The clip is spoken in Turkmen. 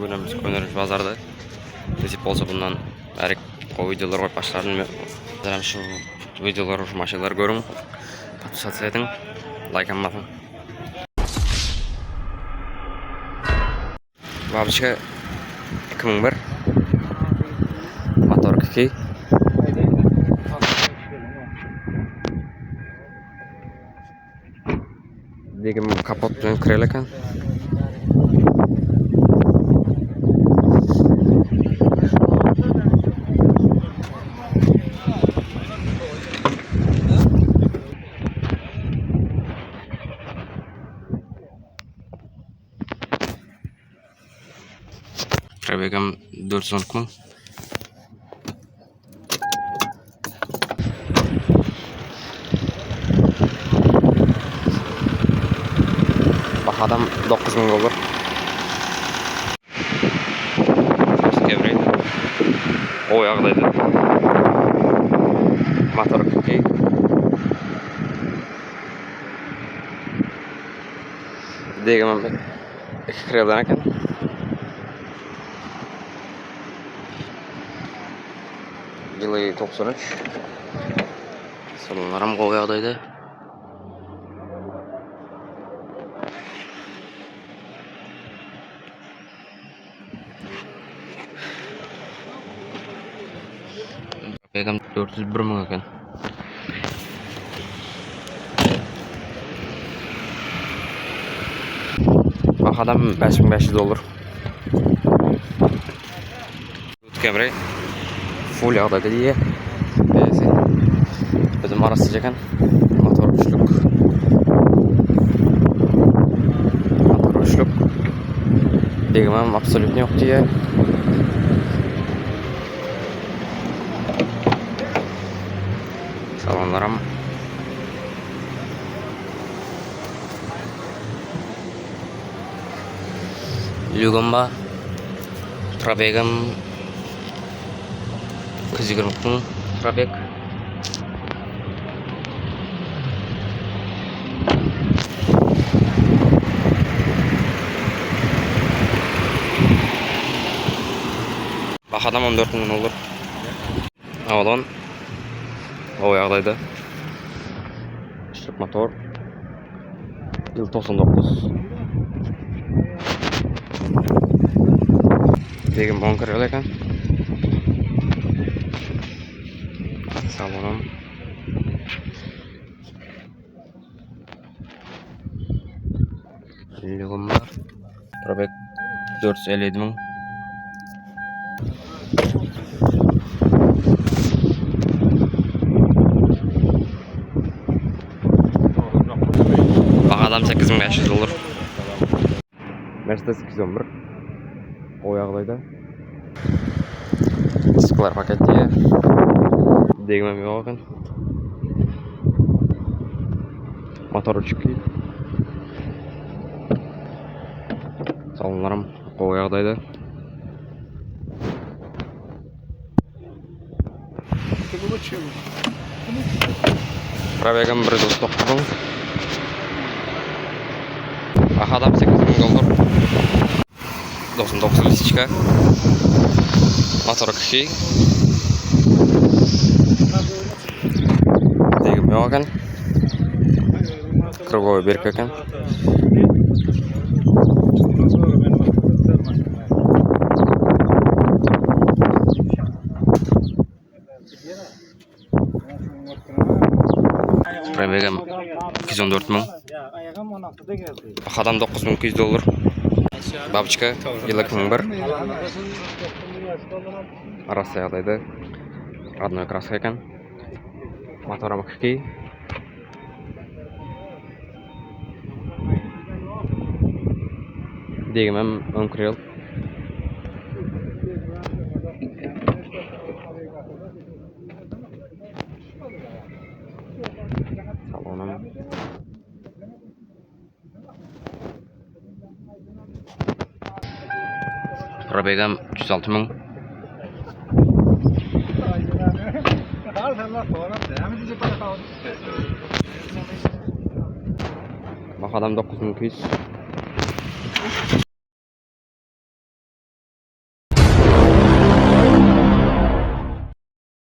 Bugün biz Köneürgenç bazarda. Nesip bolsa bundan bärik gowy wideolar goýup başlaryn. Sizlerem şu wideolary, şu maşynlary görüň. Podpisаться ediň. Laýk hem basyň. Babiçka 2001 Motor 2 Degim kapot bilen kirel eken. Probegam 412 müň. Bahadam 9000 dollar. Camry. O ýagdaýda. Motor 2. Degimem iki krelden eken. Ýyly 93. Salonlaram gowy ýagdaýda. Begam 401 müň eken. Bahadam 5500 dollar. Camry full ýagdaýda diýýär. Eýesi. Özüm arassaja eken. Motor üçlük. Motor üçlük. Degmem absolýutno ýok diýýär. Salonlaram Lýugam bar. Probegam 220 müň probeg. Bahadam 14 müň dollar. Avalon. O ýagdaýda. Üçlük motor. Ýyl 99. Degim 10 kırıl eken. Salonum. Lügüm bar. Probek 457 müň. Bahadan 8500 dollar. Mercedes 211. O ýagdaýda. Diskler paket diýýär. Degmem ýok eken. Motor 3.2. Salonlaram gowy ýagdaýda. Probegim 139 müň. Bahadam 8 müň dollar. 99 lisiçka. Motor 2. Degim ýok eken. Krugowy berk eken. Probegim 214 müň. Bahadam 9200 dollar. Babiçka ýyly 2001. Arassa ýagdaýda. Rodnoý kraska eken. Motoram 2. Degimem öňkü ýyl. Salonam. Probegam 306 müň. Bahadam 9200.